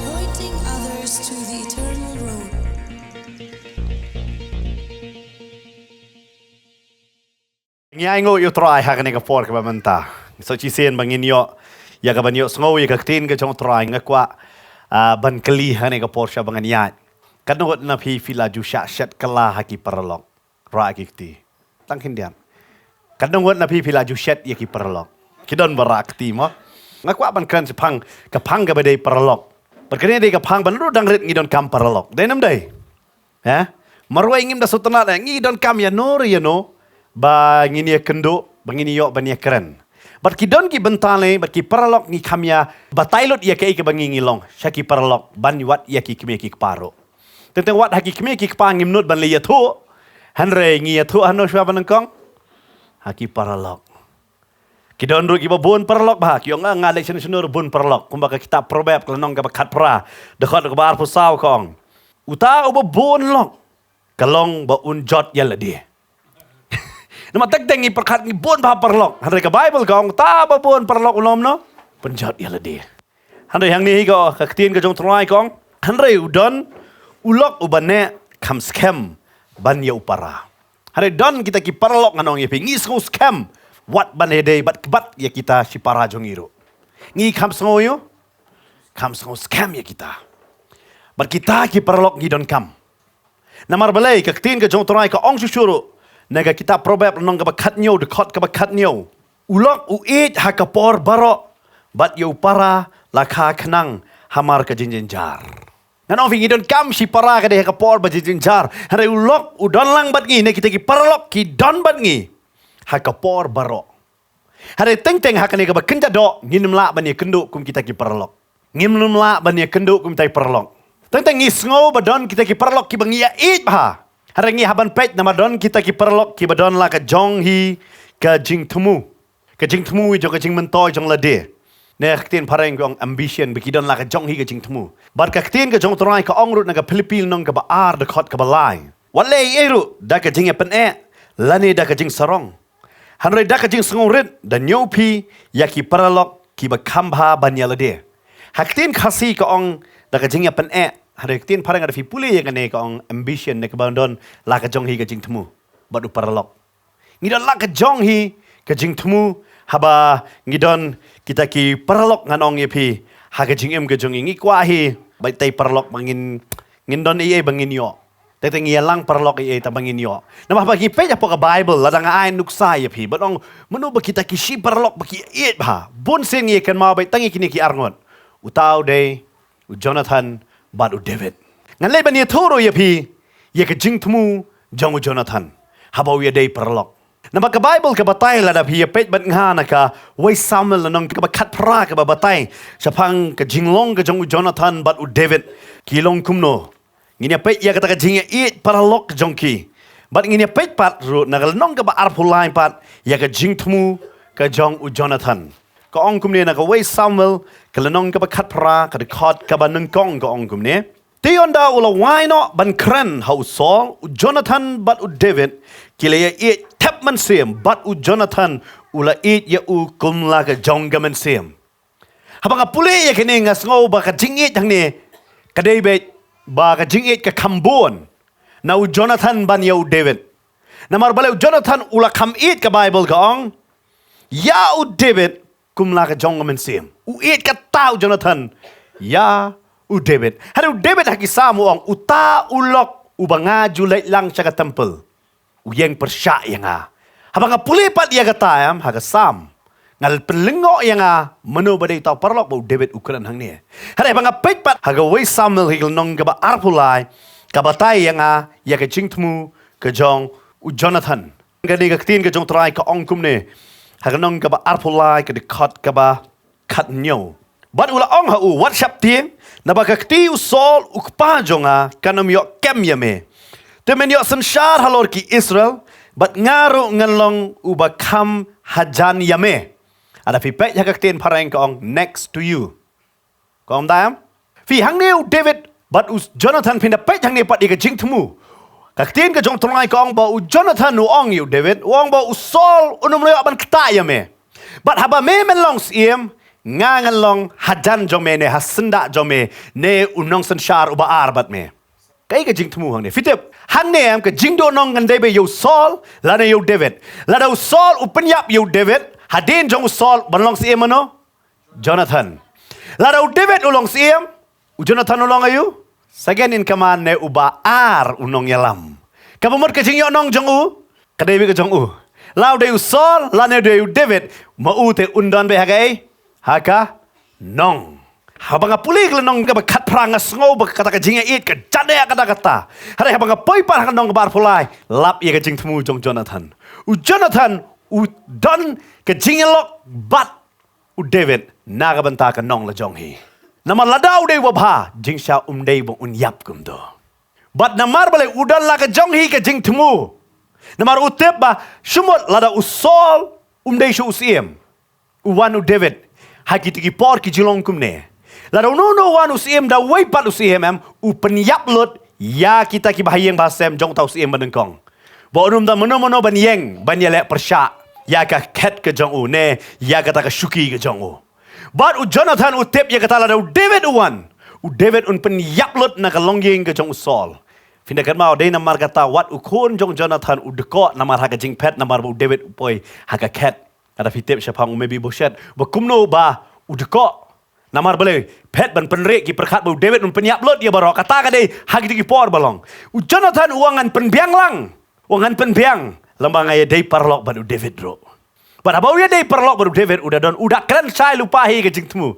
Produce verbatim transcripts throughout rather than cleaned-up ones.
Pointing others to the eternal road. Ngi ainguh ïa u Trai ha kane ka por kaba mynta. Ngi sngewsih shisien ba ngin ïoh ïa ka ban ïohsngew ïa ka ktien ka jong u Trai. Nga kwah, ah, ban kylli ha kane ka por sha ba ngan ïaid. Katno ngut na phi phi la ju shah shet kylla ha ki paralok? Rah ki kti. Tang khyndiat. Katno ngut na phi phi la ju shet ïa ki paralok? Ki don ba rah kti mo. Nga kwah ban kren shaphang ka phang kaba dei paralok. Bad kane dei ka phang ba naduh dang rit ngi donkam paralok. Dei ne ym dei? Ha? Marwei ngim da sngewtynnat, eh, ngi donkam ïano re ïano ba ngin ïakynduh, ba ngin ïoh ban ïakren. Bad ki don ki bynta lei, bad ki paralok ngi kham ïa batai lut ïa kaei kaba ngi ngi long sha ki paralok, ban wat ïa ki kmie ki kpa ruh. Teng teng wat ha ki kmie ki kpa ngim nud ban leit ïathuh. Hynrei ngi ïathuh hano shuwa ba nyngkong? Ha ki paralok. Ki don ruh kiba bun paralok bha, ki ong, "Ah, nga leit shano shano ruh bun paralok." Kumba ka kitab Proverb ka lynnong kaba khatphra, dkhot kaba arphew saw ka ong, "Uta uba bun lok ka long ba un jot ïa lade." Namar teng teng ngi pyrkhat ngi bun bha paralok. Hynrei ka Baibl ka ong, "Uta uba bun paralok un ym noh, pynjot ïa lade." Hynrei hangne hi ka, ka ktien ka jong u Trai ka ong, "Hynrei u don u lok uba neh kham skhem ban ïa u para." Hynrei don kita ki paralok, ngan ong ïa phi, ngi sngewskhem wat ban ïadei bad kbat ïa kita shipara jong ngi ruh. Ngi kham sngew ïa u, kham sngewskhem ïa kita. Bad kita ki paralok ngi donkam. Namar balei ka ktien ka jong u Trai ka ong shuh shuh ruh na ka kitab Proverb lynnong kaba khathynñiew, dkhot kaba khathynñiew, "U lok u ïeit ha ka por baroh, bad ïa u para la kha khnang hamar ka jingjynjar." Ngan ong ïa phi, ngi donkam shipara ka dei ha ka por ba jingjynjar. Hynrei u lok u don lang bad ngi, ne kita ki paralok ki don bad ngi ha ka por baroh. Hynrei teng teng ha kane kaba kynja doh ngim lah ban ïakynduh kum kita ki paralok. Ngim lah ban ïakynduh kum kita ki paralok. Teng teng ngi sngew ba don kita ki paralok kiba ngi ïaieit bha. Hynrei ngi hap ban peit namar don kita ki paralok kiba don la ka jong hi ka jingthmu. Ka jingthmu jong ka jingmyntoi jong lade. Ne ka ktien phareng ka ong ambition, ba ki don la ka jong hi ka jingthmu. Bad ka ktien ka jong u Trai ka ong ruh na ka Philippi lynnong kaba ar, dkhot kaba lai, "Wat leh ei ei ruh da ka jingïapyneh lane da ka jingsarong. Hynrei da ka jingsngewrit da ñiew phi ïa ki paralok kiba kham bha ban ïa lade." Ha ktien Khasi ka ong da ka jingïapyneh. Hynrei ktien phareng lada phi pule ïa kane ka ong ambition, ne kaba don la ka jong hi ka jingthmu bad u paralok. Ngi don la ka jong hi ka jingthmu haba ngi don kita ki paralok, ngan ong ïa phi, ha ka jingim ka jong ngi. Ngi kwah hi ba itai paralok ba ngin, ngin don ei ei ba ngin ïoh. Te te ngi ïalang paralok ei ei tang ba ngin ïoh. Namar haba ngi peit hapoh ka Baibl, lada nga ai nuksa ïa phi, ban ong mano ba kita ki shi paralok ba ki ïaieit bha, bun sien ngi ïa kynmaw beit tang ïa kine ki arngut. Uta u dei u Jonathan bad u David. Ngan leit ban ïathuh ruh ïa phi ïa ka jingthmu jong u Jonathan haba u ïadei paralok. Namar ka Baibl ka batai, lada phi ïa peit bad nga na kawei Samuel lynnong kaba khatphra kaba batai shaphang ka jinglong ka jong u Jonathan bad u David, ki long kumno. Ngin ïa peit ïa kata ka jingïaieit paralok jong ki. Bad ngin ïa peit pat ruh na ka lynnong kaba arphew lai pat ïa ka jingthmu ka jong u Jonathan. Ka ong kumne na kawei Samuel ka lynnong kaba khatphra, ka dkhot kaba nyngkong, ka ong kumne: "Te ynda u la wai noh ban kren ha u Saul, u Jonathan bad u David ki la ïaieit thep mynsiem, bad u Jonathan u la ïeit ïa u kum la ka jong ka mynsiem." Haba nga pule ïa kane nga sngew ba ka jingïeit hangne ka dei beit ba ka jingïeit ka kham bun na u Jonathan ban ïa u David. Namar balei u Jonathan u la kham ïeit, ka Baibl ka ong, ïa u David kum la ka jong ka mynsiem. U ïeit katta u Jonathan ïa u David. Hynrei u David ha ki Salm u ong, uta u lok Uba nga ju leit lang sha ka temple, u ïeng pyrshah ïa nga. Haba nga pule pat ïa kata, em, ha ka Salm, nga la pynlyngngoh ïa nga mano ba dei uta u paralok ba u David u kren hangne. Hynrei haba nga peit pat ha kawei Samuel, ha ka lynnong kaba arphew lai, ka batai ïa nga ïa ka jingthmu ka jong u Jonathan. Kane ka ktien ka jong u Trai ka ong kumne, ha ka lynnong kaba arphew lai, ka dkhot kaba khathynñiew. Bad u la ong ha u, wat sheptieng, naba ka kti u Saul u kpa jong nga kan ym ïoh kem ïa me. Te men ïoh synshar halor ki Israel, bad nga ruh ngan long uba kham hajan ïa me. Lada phi peit ha ka ktien phareng ka ong next to you. Ka ong da em? Phi, hangne u David bad u Jonathan, phin da peit hangne pat ïa ka jingthmu. Ka ktien ka jong u Trai ka ong ba u Jonathan u ong ïa u David, u ong ba u Saul un ym ïoh ban ktah ïa me. Bad haba me men long syiem, nga ngan long hajan jong me ne ha syndah jong me ne u nongsynshar uba ar bad me. Kaei ka jingthmu hangne? Phi tip, hangne em, ka jingduhnong kan dei beit ïa u Saul lane ïa u David. Lada u Saul u pynïap ïa u David, hadien jong u Saul ban long syiem mano? Jonathan. Lada u David u long syiem, u Jonathan u long aïu? Second in command ne uba ar u nongïalam. Kaba mut ka jingïohnong jong u ka dei beit ka jong u. La u dei u Saul lane u dei u David, ma u te un don beit ha kaei? Ha ka nong. Haba nga pule ka lynnong kaba khatphra nga sngew ba kata ka jingïaieit ka jan eh kata kata. Hynrei haba nga poi pat ha ka lynnong kaba arphew lai, lap ïa ka jingthmu jong u Jonathan. U Jonathan u don ka jingïalok bad u David na ka bynta ka nong la jong hi. Namar lada u dei uba bha, jingshisha um dei ba un ïap kumto. Bad namar balei? U don la ka jong hi ka jingthmu. Namar u tip ba shu mut lada u Saul um dei shuh u syiem, u wan u David ha kito ki por ki jinglong kumne. Lada uno uno u wan u syiem da uwei pat u syiem, em, u pynïap lut ïa kita kiba ha ïing ba ha sem jong uta u syiem banyngkong. Ba un ym don mano mano ban ïeng ban ïaleh pyrshah ïa ka khet ka jong u ne ïa kata ka shuki ka jong u. Bad u Jonathan u tip ïa kata, lada u David u wan, u David un pynïap lut na ka longïing ka jong u Saul. Phin da kynmaw, dei namar kata wat u khun jong u Jonathan u dkoh namar ha ka jingphet, namar ba u David u poi ha ka khet. Lada phi tip shaphang u Mephibosheth, ba kumno ba u dkoh. Namar balei? Phet ban pynrieh ki pyrkhat ba u David un pynïap lut ïa baroh. Kata ka dei ha kito ki por ba long. U Jonathan u ong ngan pynbiang lang. U ong ngan pynbiang lem ba nga ïadei paralok bad u David ruh. Bad haba u ïadei paralok bad u David, u da don, u da kren shai lypa hi ka jingthmu.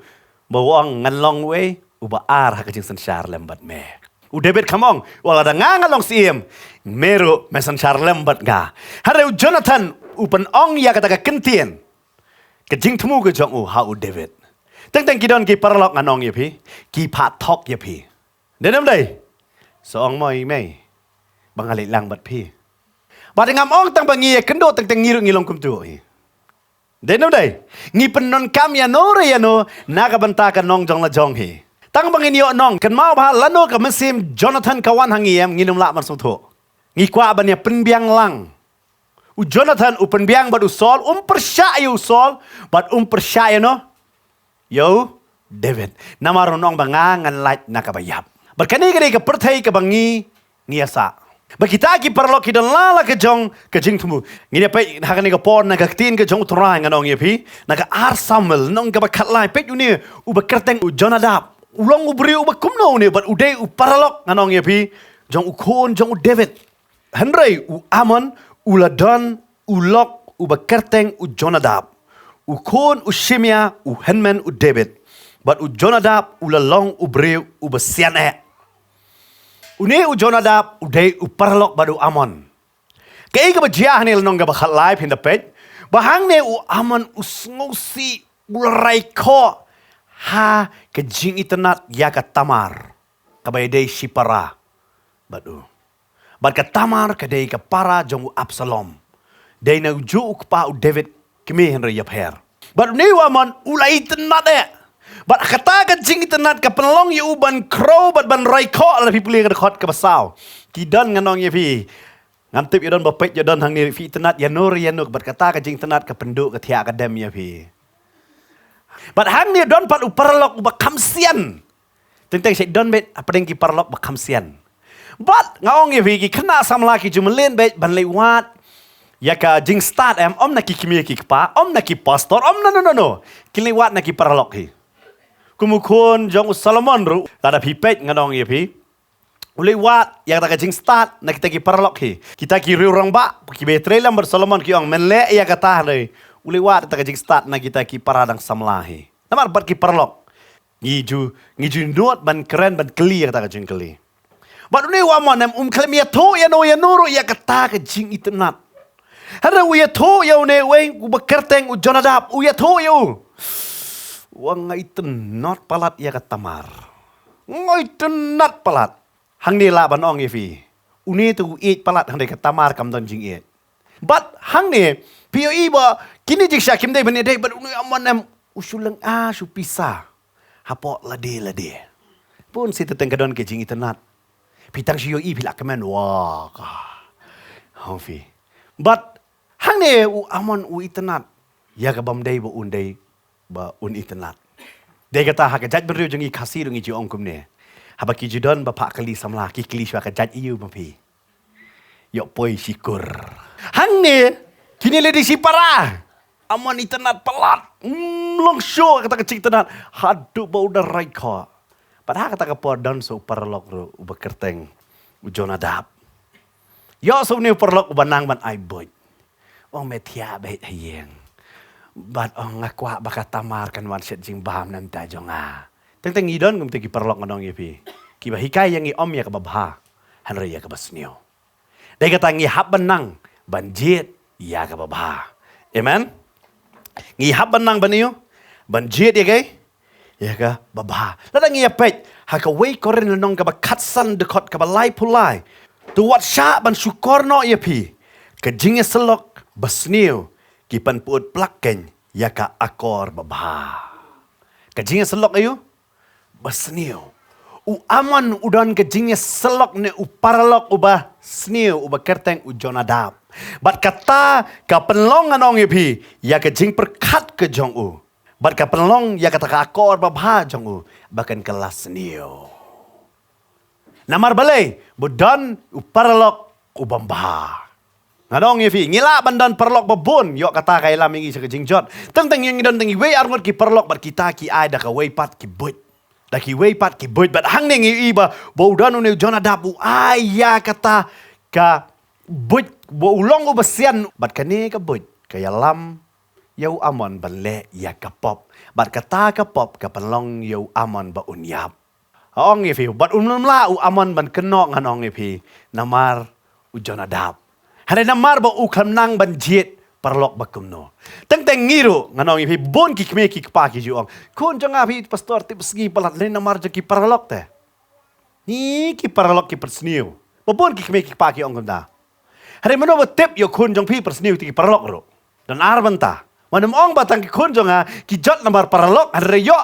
Ba u ong ngan long uwei uba ar ha ka jingsynshar lem bad me. U David kam ong, wat lada nga ngan long syiem, me ruh men synshar lem bad nga. Hynrei u Jonathan u pynong ïa kata ka kyntien, ka jingthmu ka jong u ha u David. Teng teng ki don ki paralok, ngan ong ïa phi, ki phah thok ïa phi. Dei ne ym dei? Sa ong mo ïa mei ba nga leit lang bad phi. Bad ngam ong tang ba ngi ïakynduh, teng teng ngi ruh ngi long kumto hi. Dei ne ym dei? Ngi pyndonkam ïano re ïano na ka bynta ka nong jong la jong hi. Tang ba ngin ïoh nong, kynmaw ba lano ka mynsiem Jonathan ka wan ha ngi, em, ngin ym lah ban sngewthuh. Ngi kwah ban ïa pynbiang lang. U Jonathan u pynbiang bad u Saul, um pyrshah ïa u Saul bad um pyrshah ïano? Ïa u David. Namar un ong ba nga ngan lait na kaba ïap. Bad kane ka dei ka pyrthei kaba ngi ngi ïa sah. Ba kita ki paralok ki don la la ka jong ka jingthmu. Ngin ïa peit ha kane ka por na ka ktien ka jong u Trai, ngan ong ïa phi, na ka ar Samuel, lynnong kaba khatlai, peit une uba kyrteng u Jonadab. U long u briew uba kumno une, bad u dei u paralok, ngan ong ïa phi, jong u khun jong u David. Hynrei u Amon u la don u lok uba kyrteng u Jonadab, u khun u Shimea, u hynmen u David. Bad u Jonadab u la long u briew uba sian eh. Une u Jonadab u dei u paralok bad u Amon. Kaei kaba jia hangne lynnong kaba khatlai, phin da peit ba hangne u Amon u sngewsih, u la raikhoh ha ka jingitynnad ïa ka Tamar, kaba ïadei shipara bad u. Bad ka Tamar ka dei ka para jong u Absalom. Dei na u juh u kpa u David kmie, hynrei ïapher. Bad une u Amon u la itynnad eh. Bad kata ka jingitynnad ka pynlong ïa u ban khrew bad ban raikhoh, lada phi pule ka dkhot kaba saw. Ki don, ngan ong ïa phi, ngam tip ïa don ba peit ïa don hangne, phi itynnad ïano re ïano, bad kata ka jingitynnad ka pynduh ka thiah ka dem ïa phi. Bad hangne don pat u paralok uba kham sian. Teng teng shu don beit hapdeng ki paralok ba kham sian. Bad nga ong ïa phi, ki khynnah samla ki ju mlien beit ban leit wad ïa ka jingstad, em, ym na ki kmie ki kpa, ym na ki pastor, ym na no no no. Kin leit wad na ki paralok hi. Kum u khun jong u Solomon ruh, lada phi peit, ngan ong ïa phi, U leh wad ïa kata ka jingstad na kita ki paralok hi. Kita ki riew rangbah, ki ba ïatrei lem bad Solomon ki ong, men leh ïa kata, hynrei u leh wad ïa kata ka jingstad na kita ki para dang samla hi. Namar bad ki paralok, ngi ju, ngi ju nud ban kren, ban kylli ïa kata ka jingkylli. Bad une u Amon em um khlem ïathuh ïano ïano ruh ïa kata ka jingitynnad. Hynrei u ïathuh ïa une uwei, uba kyrteng u Jonadab, u ïathuh ïa u. U ong, nga itynnad palat ïa ka Tamar. Nga itynnad palat. Hangne lah ban ong ïa phi, une te u ïeit palat, hynrei ka Tamar kam don jingïeit. Bad hangne phi ïohi ba kine jingshah kim dei ban ïadei bad une u Amon em, u shu lynga, shu pisa hapoh lade lade. Bun sien te teng ka don ka jingitynnad. Phi tang shu ïohi phi lah kmen, wah, ka, ong phi. Bad hangne u Amon u itynnad ïa ka bym dei ba un dei, ba un itynnad. Dei kata ha ka jaitbynriew jong ngi Khasi ruh ngi ju ong kumne. Haba ki ju don ba phah kylli samla, ki kylli shuwa, ka jait aïu ma phi? Ïoh poi shikur. Hangne kine lei dei shipara. Amon itynnad palat. Mm, long shuh kata ka jingitynnad haduh ba u da rai khoh. Bad ha kata ka por don sa u paralok ruh uba kyrteng u Jonadab. Ïoh sa une u paralok uba nang ban ai buit. Ong, me thiah beit ha ïing. Bad ong, nga kwah ba ka Tamar kan wan shet jingbam na bynta jong nga. Teng teng ngi don kumta ki paralok, ngan ong ïa phi, kiba hikai ïa ngi ym ïa kaba bha, hynrei ïa kaba sniew. Dei kata ngi hap ban nang ban jied ïa kaba bha. Amen. Ngi hap ban nang ban ïoh ban jied ïa ka, ïa kaba bha. Lada ngi ïa peit ha ka wei Korinth lynnong kaba khatsan, dkhot kaba laiphew lai. To wat shah ban shukor noh ïa phi. Ka jingïasyllok basniew ki pynput plak kein ïa ka akor babha. Ka jingïasyllok aïu? Basniew. U Amon u don ka jingïasyllok na u paralok uba sniew, uba kyrteng u Jonadab. Bad kata ka pynlong, ngan ong ïa phi, ïa ka jingpyrkhat ka jong u. Bad ka pynlong ïa kata ka akor babha jong u ba kan kylla sniew. Namar balei? Ba u don u paralok u bym bha. Ngan ong ïa phi, ngi lah ban don paralok babun, ïoh kata ka ïalam ïa ngi sha ka jingjot. Teng teng ngi don tang iwei arngut ki paralok bad kita ki ai da kawei pat ki buit. Da kiwei pat ki buit. Bad hangne ngi ïohi ba, ba u don une u Jonadab u ai ïa kata ka buit, ba u long uba sian, bad kane ka buit ka ïalam ïa u Amon ban leh ïa ka pop. Bad kata ka pop ka pynlong ïa u Amon ba un ïap. Ong ïa phi, bad um lah u Amon ban kynnoh, ngan ong ïa phi, namar u Jonadab. Hynrei namar ba u khlem nang ban jied paralok ba kumno. Teng teng ngi ruh, ngan ong ïa phi, bun ki kmie ki kpa ki ju ong, khun jong nga, phi pastor, tip sngi palat, lei namar jong ki paralok te. Ni ki paralok ki pynsniew. Ba bun ki kmie ki kpa ki ong kumta. Hynrei mano ba tip ïa u khun jong phi pynsniew te ki paralok ruh? Don ar bynta. Wat nym ong ba tang ki khun jong nga ki jot namar paralok, hynrei ïoh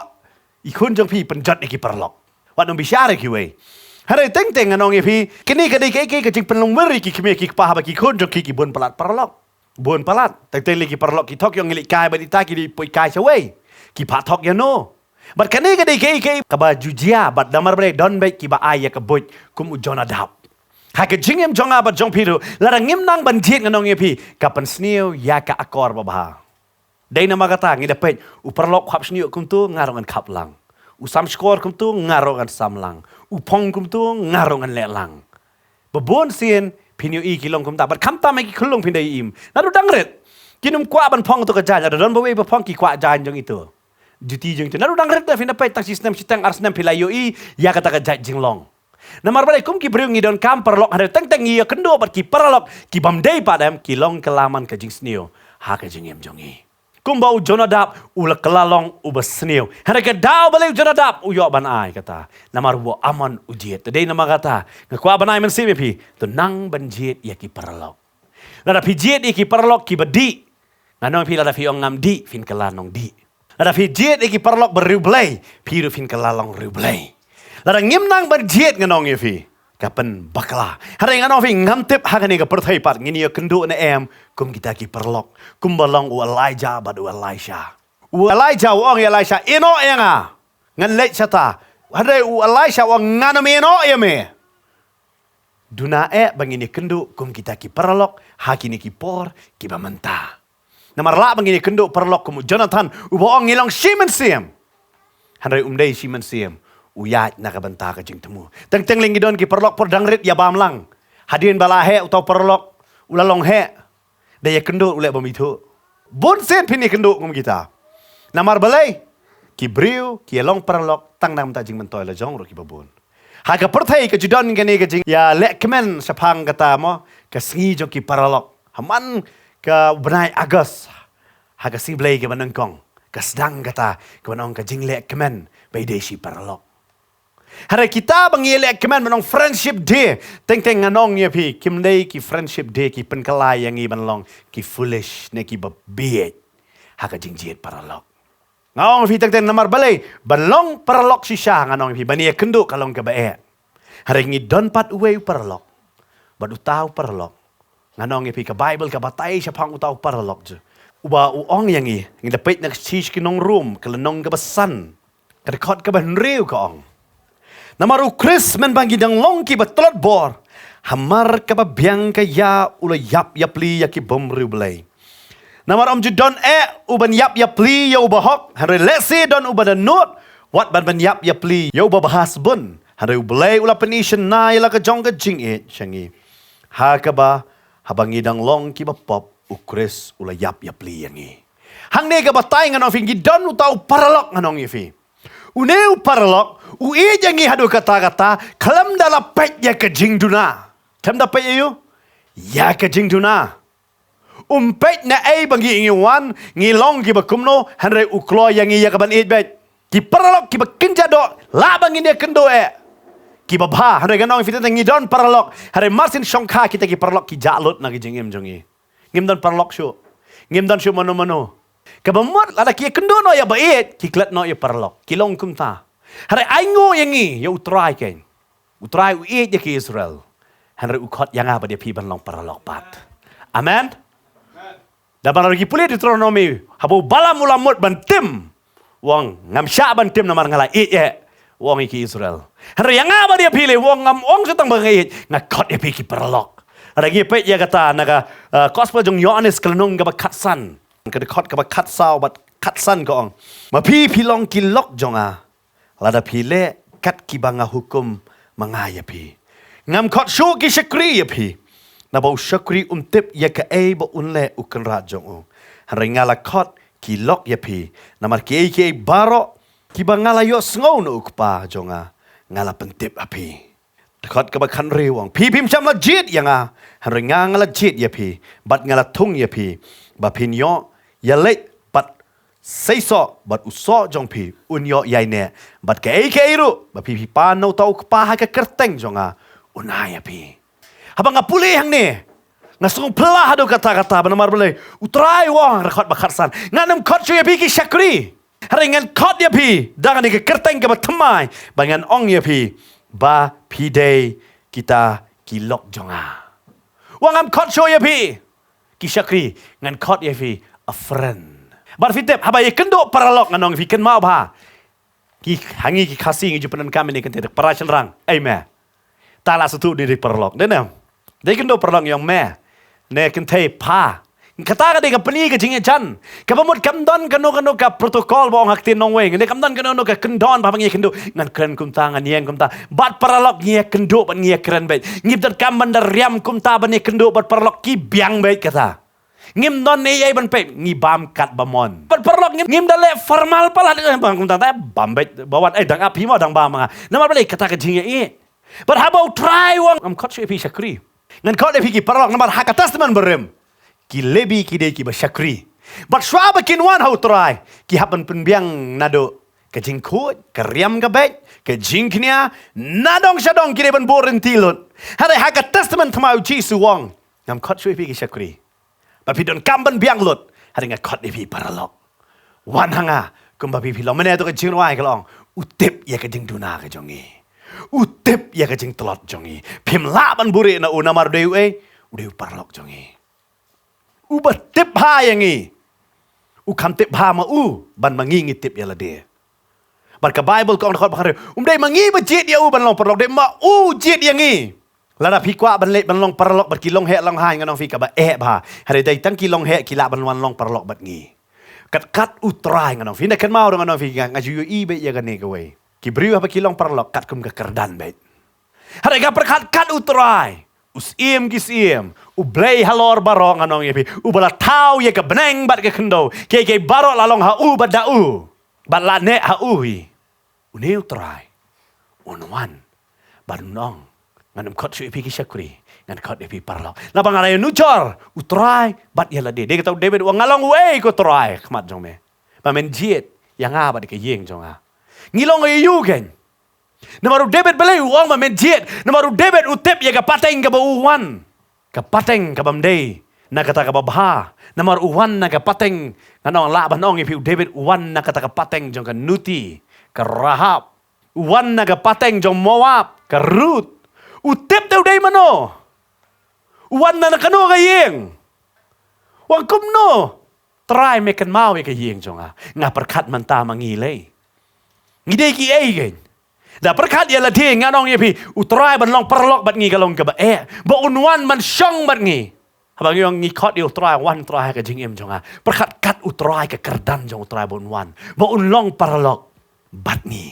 i khun jong phi pynjot ïa ki paralok. Wat nym bishar ïa kiwei. Hynrei teng teng ngan ong ïa phi, kane ka dei kaei kaei ka jingpynlong ïa ki kmie ki kpa haba ki khun jong ki ki bun palat paralok. Bun palat. Teng teng lei ki paralok ki thok, ïoh ngi leit kai bad ita, ki dei poi kai shawei. Ki phah thok ïano. Bad kane ka dei kaei kaei kaba ju jia, bad namar balei? Don beit kiba ai ïa ka buit kum u Jonadab. Ha ka jingim jong nga bad jong phi ruh, lada ngim nang ban jied, ngan ong ïa phi, ka pynsniew ïa ka akor babha. Dei namar kata ngi da peit, u paralok u hap sniew kumto, nga ruh ngan khap lang. U sam shkor kumto, nga ruh ngan sam lang. U phong kumto, nga ruh ngan leh lang. Ba bun sien phin ïohi ki long kumta. Bad khamtam ha ki khyllung phin da ïohi. Naduh dang rit ki nym kwah ban phong to ka jaiñ, lada don bawei ba phong ki kwah jaiñ jong ito, juti jong ito. Naduh dang rit, da phin da peit tang shi snem, shiteng, ar snem phi la ïohi ïa kata ka jait jinglong. Namar balei? Kum ki briew ngi donkam paralok, hynrei teng teng ngi ïakynduh bad ki paralok ki bym dei pat, em, ki long kylla man ka jingsniew ha ka jingim jong ngi. Kumba u Jonadab u la kylla long uba sniew. Hynrei ka daw balei u Jonadab u ïoh ban ai kata? Namar u Amon u jied. Te dei namar kata nga kwah ban ai mynsiem ïa phi, to nang ban jied ïa ki paralok. Lada phi jied ïa ki paralok kiba dih, ngan ong ïa phi, lada phi ong ngam dih, phin kylla nongdih. Lada phi jied ïa ki paralok ba riewblei, phi ruh phin kylla long riewblei. Lada ngim nang ban jied, ngan ong ïa phi, ka pynbakla. Hynrei ngan ong ïa phi, ngam tip ha kane ka pyrthei pat ngin ïakynduh ne em kum kita ki paralok, kumba long u Elijah bad u Elisha. U Elijah u ong ïa Elisha, ïehnoh ïa nga, ngan leit shata. Hynrei u Elisha u ong, ngan ym ïehnoh ïa me. Duna eh ba ngin ïakynduh kum kita ki paralok ha kine ki por kiba mynta. Namar lah ba ngin ïakynduh paralok kum u Jonathan, uba ong ngi long shi mynsiem. Hynrei um dei shi mynsiem, u ïaid na ka bynta ka jingthmu. Teng teng lei ngi don ki paralok por dang rit ïa bam lang. Hadien ba la heh uta u paralok, u la long heh. Da ïakynduh u leh bym ithuh. Bun sien phin ïakynduh kum kita. Namar balei? Ki briew ki ïa long paralok tang na ka bynta jingmyntoi la jong ruh kiba bun. Ha ka pyrthei ka ju don kane ka jingïalehkmen shaphang kata mo, ka sngi jong ki paralok. Ha man ka bnai August, ha ka sngi Blei kaba nyngkong, ka sdang kata kaba ong ka jinglehkmen ba ïadei shi paralok. Hynrei kita ba ngi lehkmen ban ong Friendship Day, teng teng ngan ong ïa phi, kim dei ki Friendship Day ki pynkylla ïa ngi ban long ki foolish ne kiba bieit ha ka jingjied paralok. Nga ong ïa phi teng teng namar balei? Ban long paralok shisha, ngan ong ïa phi, ban ïakynduh ka long kaba eh. Hynrei ngi don pat uwei u paralok. Bad uta u paralok, ngan ong ïa phi, ka Baibl ka batai shaphang uta u paralok ju, uba u ong ïa ngi, ngi da peit na ka shithi sha ki nong Rom, ka lynnong kaba san, ka dkhot kaba hynriew ka ong: Namar u Khrist mynba ngi dang long kiba tlot bor, hamar kaba biang ka ïa u la ïap ïapli ïa ki bym riewblei. Namar ym ju don eh uban ïap ïapli ïa uba hok, hynrei lehse don uba dohnud wat ban ban ïap ïapli ïa uba bha sbun. Hynrei U Blei u la pyni shynna ïa la ka jong ka jingïeit sha ngi, ha kaba haba ngi dang long kiba pop, u Khrist u la ïap ïapli ïa ngi. Hangne ka batai, ngan ong ïa phi, ngi don uta u paralok, ngan ong ïa phi. Une u paralok u ïeit ïa ngi haduh katta katta, khlem da la peit ïa ka jingduna. Khlem da peit ïa u, ïa ka jingduna. Um peit na ei ba ngi, ngi wan, ngi long kiba kumno, hynrei u kloi ïa ngi ïa kaban ïeit beit. Ki paralok kiba kynja doh, lah ba ngin ïakynduh eh, kiba bha. Hynrei ngan ong ïa phi teng teng, ngi don paralok, hynrei mar syn shongkha kita ki paralok ki jah lut na ki jingim jong ngi. Ngim don paralok shuh. Ngim don shuh mano mano. Kaba mut lada ki ïakynduh noh ïa ba ïeit, ki klet noh ïa paralok, ki long kumta. Hynrei ai nguh ïa ngi, ïa U Trai keiñ. U Trai u ïeit ïa ki Israel. Hynrei u khot ïa nga bad ïa phi ban long paralok pat. Amen. Da ban ong ki pule Deuteronomi, haba u Balaam u la mut ban tim, u ong, ngam shah ban tim namar nga la ïeit eh, u ong ïa ki Israel. Hynrei ïa nga bad ïa phi lei u ong, ngam ong shuh tang ba nga ïeit, nga khot ïa phi ki paralok. Hynrei ngi peit ïa kata na ka, eh, Gospel jong Ïoannis ka lynnong kaba khatsan, ka dkhot kaba khatsaw bad khatsan ka ong: Ma phi phi long ki lok jong nga, lada phi leh kat kiba nga hukum ma nga ïa phi. Ngam khot shuh ki shakri ïa phi, naba u shakri um tip ïa kaei ba un leh u kynrad jong u. Hynrei nga la khot ki lok ïa phi, namar kiei kiei baroh kiba nga la ïohsngew na u Kpa jong nga, nga la pyntip ha phi. Dkhot kaba khathynriew u ong: Phi phim shym la jied ïa nga, hynrei nga nga la jied ïa phi, bad nga la thung ïa phi, ba phin ïoh ïaleit bad seisoh, bad u soh jong phi un ïoh ïaineh, bad kaei kaei ruh ba phi phi pan na uta u Kpa ha ka kyrteng jong nga, un ai ïa phi. Haba nga pule hangne, nga sngew phylla haduh katta katta, ba namar balei? U Trai u ong ha ka dkhot ba khatsan, ngan ym khot shuh ïa phi ki shakri, hynrei ngan khot ïa phi da kane ka kyrteng kaba thymmai, ba ngan ong ïa phi ba phi dei kita ki lok jong nga. U ong, ngam khot shuh ïa phi ki shakri, ngan khot ïa phi a friend. Bad phi tip, haba ïakynduh paralok, ngan ong ïa phi, kynmaw bha. Ki, ha ngi ki Khasi ngi ju pyndonkam ïa kane ka kynthei, para shynrang, ei me, ta la sngewthuh dei, dei paralok, dei ne? Da ïakynduh paralok ngi ong me, ne kynthei, pha. Kata ka dei ka pyni ka jingïajan. Kaba mut kam don kano kano ka protocol ba ong ha ktien nongwei. Ngi dei kam don kano kano ka kyndon ba haba ngi ïakynduh, ngan kren kumta, ngan ïeng kumta. Bad paralok ngi ïakynduh bad ngi ïakren beit. Ngim donkam ban da riam kumta ban ïakynduh bad paralok, ki biang beit kata. Ngim don ei ei ban peit, ngi bam katba mon. Bad paralok ngim, ngim da leh formal palat, eh, bam kumta, eh, bam beit ba wan, eh, dang ap hi mo, dang bam ma nga. Namar balei? Kata ka jingïaieit. Bad haba U Trai u ong, ngam khot shuh ïa phi shakri, ngan khot ïa phi ki paralok, namar ha ka Testament Barim ki Lebi ki dei kiba shakri. Bad shuwa ba kin wan ha U Trai, ki hap ban pynbiang naduh ka jingkhuid, ka riam ka beit, ka jingkñia, nadong shadong ki dei ban buh rynti lut. Hynrei ha ka Testament Thymmai u Jisu u ong, ngam khot shuh ïa phi ki shakri ba phi donkam ban biang lut, hynrei nga khot ïa phi paralok. Wan ha nga kumba phi phi long. Mynne to ka jingrwai ka la ong, u tip ïa ka jingduna ka jong ngi, u tip ïa ka jingtlot jong ngi. Phim lah ban buhrieh na u namar u dei uei? U dei u paralok jong ngi. Uba tip bha ïa ngi, u kham tip bha ma u ban ma ngi ngi tip ïa lade. Bad ka Baibl ka ong ha ka dkhot ba khathynriew, um dei ma ngi ba jied ïa u ban long paralok, dei ma u jied ïa ngi. Lada phi kwah ban leit ban long paralok bad ki longheh longhaiñ, ngan ong ïa phi, kaba eh bha. Hynrei dei tang ki longheh ki lah ban wan long paralok bad ngi. Katkat U Trai, ngan ong ïa phi, na kynmaw ruh ngan ong ïa phi, nga, nga ju ïohi beit ïa kane kawei. Ki briew haba ki long paralok katkum ka kyrdan beit. Hynrei nga pyrkhat kat U Trai, U Syiem ki syiem, U Blei halor baroh, ngan ong ïa phi, uba la thaw ïa ka bneng bad ka khyndew, kiei kiei baroh la long ha u bad da u, bad la neh ha u hi. Une U Trai un wan ban ong, ngan ym khot shuh ïa phi ki shakri, ngan khot ïa phi paralok. Naba nga la ïanujor U Trai bad ïa lade. Dei kata u David u ong, nga long uei ko Trai ha khmat jong me, ba men jied ïa nga bad ïa ka ïing jong nga? Ngi long ïa u keiñ. Namar u David balei u ong ba men jied? Namar u David u tip ïa ka pateng kaba u wan, ka pateng kaba ym dei na kata kaba bha. Namar u wan na ka pateng, ngan ong, lah ban ong ïa phi, u David u wan na kata ka pateng jong ka Nuti, ka Rahab. U wan na ka pateng jong Moab, ka Ruth. U tip te u dei mano. U wan na kano ka ïing. U ong, kumno Trai me kynmaw ïa ka ïing jong nga? Nga pyrkhat mynta ma ngi lei, ngi dei kiei keiñ? Da pyrkhat ïa lade, ngan ong ïa phi, U Trai ban long paralok bad ngi ka long kaba eh, ba un wan ban shong bad ngi. Haba ngi ong ngi khot ïa U Trai, wan Trai ha ka jingim jong nga, pyrkhat kat U Trai, ka kyrdan jong U Trai ba un wan, ba un long paralok bad ngi,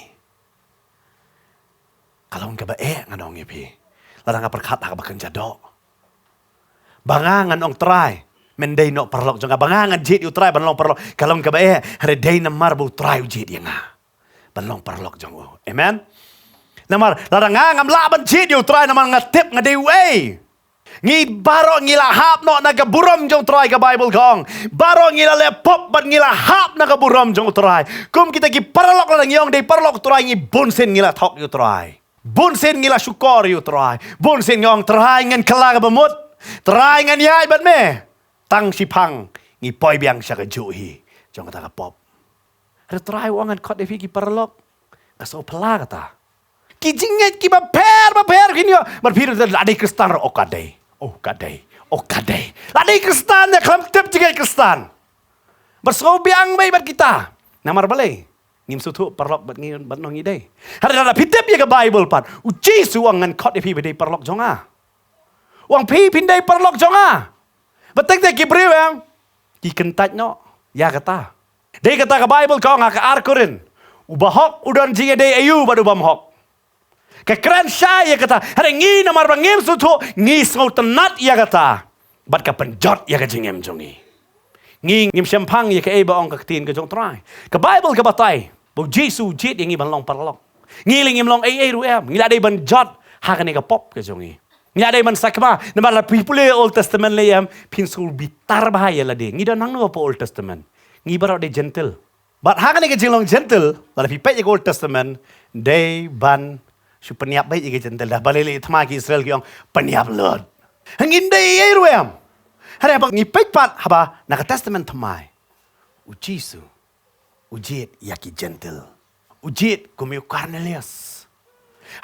ka long kaba eh, ngan ong ïa phi. Lada nga pyrkhat ha kaba kynja doh, ba nga ngan ong, Trai, men dei noh paralok jong nga, ba nga ngan jied ïa U Trai ban long paralok, ka long kaba eh. Hynrei dei namar ba U Trai u jied ïa nga ban long paralok jong u. Amen. Namar lada nga ngam lah ban jied ïa U Trai, namar nga tip nga dei uei. Ngi baroh ngi la hap noh na ka burom jong U Trai, ka Baibl ka ong. Baroh ngi la leh pop bad ngi la hap na ka burom jong U Trai. Kum kita ki paralok, lada ngi ong dei paralok U Trai, ngi bunsien ngi la thok ïa U Trai. Bunsien ngi la shukor ïa U Trai. Bunsien ngi ong, Trai, ngan kylla kaba mut. Trai, ngan ïaid bad me. Tang shiphang ngi poi biang sha kajuh hi jong kata ka pop. Hynrei U Trai u ong, ngan khot ïa phi ki paralok. Ka sngewphylla kata. Ki jingngeit kiba pher ba pher kin ïoh. Bad phi, la dei Khristan ruh, oh ka dei, oh ka dei, oh ka dei. La dei Khristan, ïa khlem tip jingngeit Khristan. Bad sngewbiang beit bad kita. Namar balei? Ngim sngewthuh paralok bad ngi, bad ngi dei. Hynrei lada phi tip ïa ka Baibl pat, U Jisu u ong, ngan khot ïa phi ba dei paralok jong nga. U ong, phi phin dei paralok jong nga. Bad teng te ki briew, em, ki kyntait noh ïa kata. Dei kata ka Baibl ka ong ha ka ar Korinth, u bahok u don jingïadei aïu bad u bymhok. Ka kren shai ïa kata. Hynrei ngi, namar ba ngim sngewthuh, ngi sngewtynnat ïa kata bad ka pynjot ïa ka jingim jong ngi. Ngi ngim shemphang ïa kaei ba ong ka ktien ka jong U Trai. Ka Baibl ka batai ba U Jisu u jied ïa ngi ban long paralok. Ngi lei ngim long ei ei ruh, em. Ngi la dei ban jot ha kane ka pop ka jong ngi. Ngi la dei ban sakma. Namar lada phi pule Old Testament lei, em, phin sngewbitar bha ïa lade. Ngi don hangno hapoh Old Testament? Ngi baroh dei Gentile. Bad ha kane ka jinglong Gentile, lada phi peit ïa ka Old Testament, dei ban shu pynïap beit ïa ki Gentile. Da balei lei thma ki Israel ki ong, pynïap lut. Ngim dei ei ei ruh, em. Hynrei haba ngi peit pat haba na ka Testament Thymmai, U Jisu u jied ïa ki Gentile. U jied kum u Cornelius.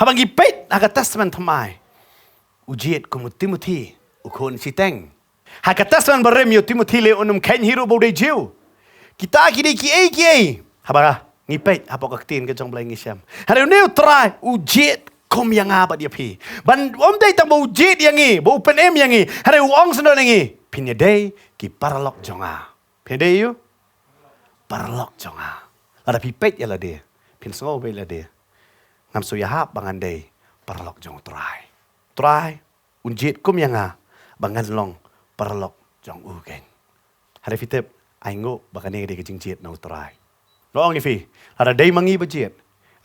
Haba ngi peit ha ka Testament Thymmai, u jied kum u Timothy, u khun shiteng. Ha ka Testament Barim, ïa u Timothy lei un ym kheiñ hi ruh ba u dei Jiw. Kita ki dei kiei kiei, haba ngi peit hapoh ka ktien ka jong U Blei, ngi shem. Hynrei une U Trai u jied kum ïa nga bad ïa phi. Ban ym dei tang ba u jied ïa ngi, ba u pynim ïa ngi, hynrei u ong sngewdon ïa ngi, phin ïadei ki paralok jong nga. Phin ïadei ïa u paralok jong nga. Lada phi peit ïa lade, phin sngew beit lade, ngam shu ïahap ba ngan dei paralok jong U Trai. U Trai un jied kum ïa nga ba ngan long paralok jong u keiñ. Hynrei phi tip, ainguh ba kane ka dei ka jingjied na U Trai. Nga ong ïa phi, lada dei ma ngi ba jied,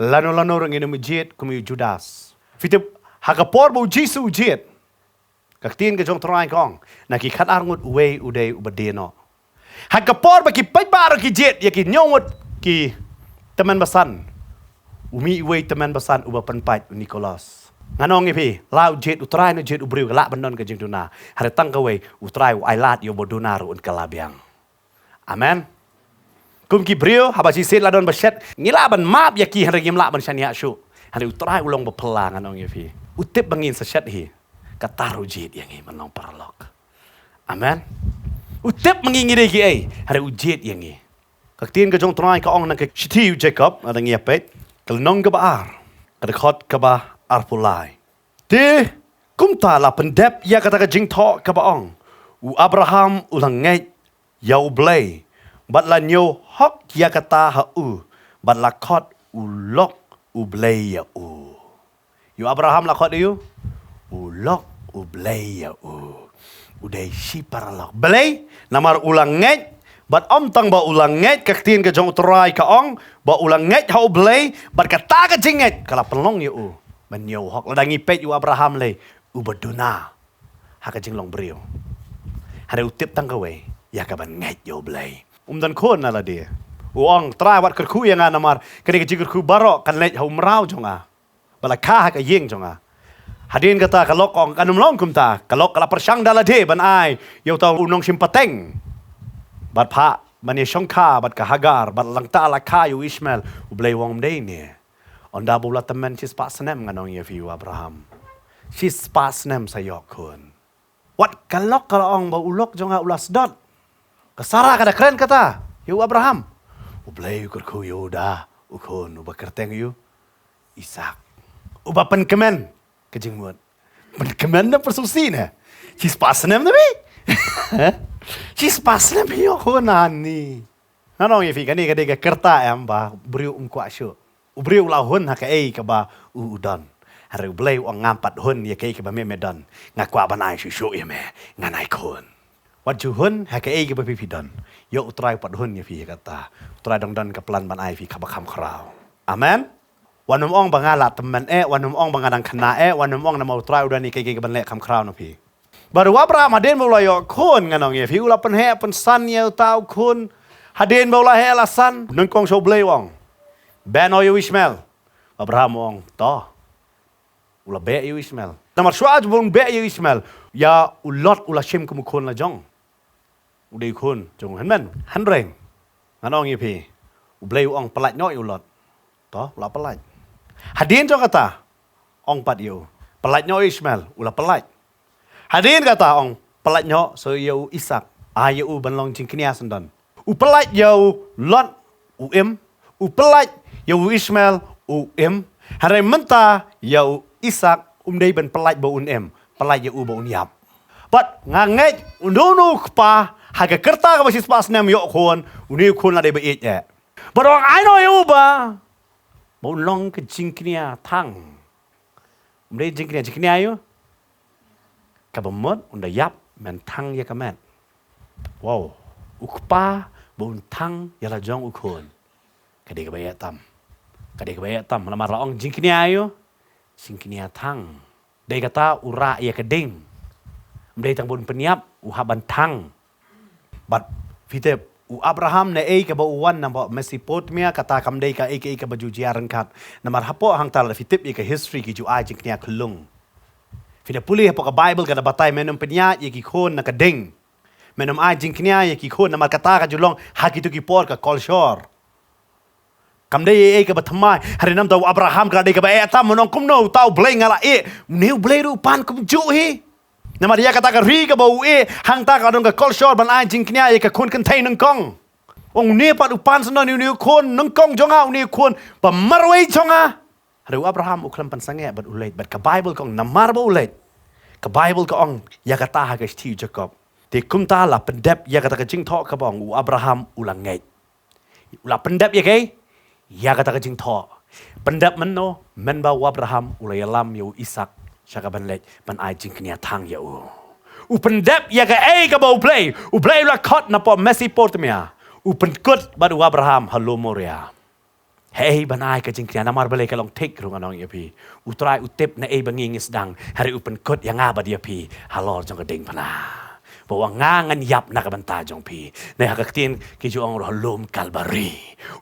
lano lano ruh ngin ym jied kum u Judas. Phi tip, ha ka por ba U Jisu u jied, ka ktien ka jong U Trai ka ong, na ki khatar ngut uwei u dei uba die noh. Ha ka por ba ki paidbah ruh ki jied ïa ki hynñiew ngut ki tymmen basan, u mih uwei tymmen basan uba pynpait, u Nicholas. Ngan ong ïa phi, la u jied U Trai ne u jied u briew, ka lah ban don ka jingduna. Hynrei tang kawei, U Trai u ailad ïa uba duna ruh un kylla biang. Amen. Kum ki briew, haba shisien la don ba shet, ngi lah ban map ïa ki, hynrei ngim lah ban shaniah shuh. Hynrei U Trai u long ba phylla, ngan ong ïa phi. U tip ba ngin sa shet hi, kata ruh u jied ïa ngi ban long paralok. Amen. U tip ma ngi ngi dei kiei, hynrei u jied ïa ngi. Ka ktien ka jong U Trai ka ong na ka shithi u Jakob, lada ngi ïa peit, ka lynnong kaba ar, ka dkhot kaba arphew lai. Te kumta la pyndep ïa kata ka jingthoh kaba ong, u Abraham u la ngeit ïa U Blei bad la ñiewhok ïa kata ha u, bad la khot u lok U Blei ïa u. Ïa u Abraham la khot ïa u, u lok U Blei ïa u. U dei shi paralok. Balei? Namar u la ngeit, bad ym tang ba u la ngeit, ka ktien ka jong U Trai ka ong ba u la ngeit ha U Blei, bad kata ka jingngeit ka la pynlong ïa u ban ñiew hok. Lada ngi peit ïa u Abraham lei, uba duna ha ka jinglong briew. Hynrei u tip tang kawei, ïa kaban ngeit ïa U Blei. Um don khun na lade. U ong, Trai, wat kyrkhu ïa nga namar kane ka jingkyrkhu baroh kan leit ha u mraw jong nga, ba la kha ha ka ïing jong nga. Hadien kata ka lok ka ong, kan ym long kumta. Ka lok ka la pyrshang da lade ban ai ïa uta u nongshim pateng. Bad phah ban ïashongkha bad ka Hagar, bad lyngba la kha ïa u Ishmael. U Blei u ong, ym dei ne. Ynda ba u la tymmen shispah snem, ngan ong ïa phi, u Abraham. Shispah snem sa ïoh khun. Wat ka lok ka la ong ba u lok jong nga u la sdot. Ka Sarah ka da kren kata ïa u Abraham. U Blei u kyrkhu ïa u da u khun uba kyrteng ïa u Isak. Uba pynkmen ka jingmut. Pynkmen na pyrsusi ne. Shispah snem ne phi. Shispah snem ïoh khun, ani. Ngan ong ïa phi, kane ka dei ka kyrta em ba u briew um kwah shuh. U briew u la hun ha kaei kaba u, u don. Hynrei U Blei u ong, ngam pat hun ïa kaei kaba me, me don. Nga kwah ban ai shuh shuh ïa me. Ngan ai khun. Wat ju hun ha kaei kaba phi, phi don. Ïoh U Trai u pat hun ïa phi ïa kata. U Trai dang don ka plan ban ai phi kaba kham khraw. Amen. Wat nym ong ba nga la tymmen eh, wat nym ong ba nga dang khynnah eh, wat nym ong, namar U Trai u don ïa kaei kaei kaban leh kham khraw na phi. Bad u Abraham hadien ba u la ïoh khun, ngan ong ïa phi, u la pynheh pynsan ïa uta u khun. Hadien ba u la heh la san, nyngkong sha U Blei u ong, beh noh ïa u Ishmael. Abraham u ong, to. U la beh ïa u Ishmael. Namar shuwa ba un beh ïa u Ishmael, ïa u Lot u la shim kum u khun la jong. U dei u khun jong u hynmen, hynrei ngan ong ïa phi, U Blei u ong, pyllait noh ïa u Lot. To, u la pyllait. Hadien jong kata, ong pat ïa u, pyllait noh ïa u Ishmael, u la pyllait. Hadien kata ong, pyllait noh sa ïa u Isak, ai ïa u ban long jingkñia syndon. U pyllait ïa u Lot, u im. U pyllait ïa u Ishmael, u im. Hynrei mynta ïa u Isak, um dei ban pyllait ba un im, pyllait ïa u ba un ïap. Bad nga ngeit, uno uno u kpa, ha ka kyrta kaba shispah snem ïoh khun, une u khun la dei ba ïeit eh. Bad u ong, ai noh ïa u ba, ba un long ka jingkñia thang. Um dei jingkñia, jingkñia ïa u. Kaba mut, un da ïap, men thang ïa ka met. Wow. U kpa ba un thang ïa la jong u khun. Ka dei kaba eh tam. Ka dei kaba eh tam. Namar la ong jingkñia ïa u. Jingkñia thang. Dei kata u rah ïa ka ding. Um dei tang ba un pynïap, u hap ban thang. Bad phi tip, u Abraham naei kaba u wan na Mesopotamia, kata kam dei kaei kaei kaba ju jia ryngkat. Namar hapoh hangta lada phi tip ïa ka history ki ju ai jingkñia khyllung. Phi da pule hapoh ka Bible ka da batai men ym pynïaid ïa ki khun na ka ding. Men ym ai jingkñia ïa ki khun namar kata ka ju long ha kito ki por ka kolshor. Kam dei ei ei kaba thymmai, hynrei namar u Abraham ka dei kaba eh tam, u ong kumno uta U Blei nga la ïeh, une U Blei ruh u pan kumjuh hi. Namar ïa kata ka ri kaba u ïeh, hangta ka don ka kolshor ban ai jingkñia ïa ka khun kynthei nyngkong. Ong une pat u pan syndon ïa une u khun nyngkong jong nga, une u khun ba marwei jong nga. Hynrei u Abraham u khlem pynsangeh bad u leit, bad ka Bible ka ong namar ba u leit. Ka Bible ka ong ïa kata ha ka shithi u Jakob. Te kumta la pyndep ïa kata ka jingthoh kaba ong u Abraham u la ngeit. U la pyndep ïa kaei? Ïa kata ka jingthoh. Pyndep mynno, mynba u Abraham u la ïalam ïa u Isak sha ka ban leit ban ai jingkñia thang ïa u. U pyndep ïa kaei kaba U Blei, U Blei u la khot na poh Mesopotamia. U pynkut bad u Abraham ha lum Moria. Hei ban ai ka jingkñia, namar balei ka long thik ruh ngan ong ïa phi. U Trai u tip naei ba ngi ngi sdang, hynrei u pynkut ïa nga bad ïa phi halor jong ka diengphna. Ba u ong nga ngan ïap na ka bynta jong phi. Ne ha ka ktien ki ju ong ruh ha lum Kalbari.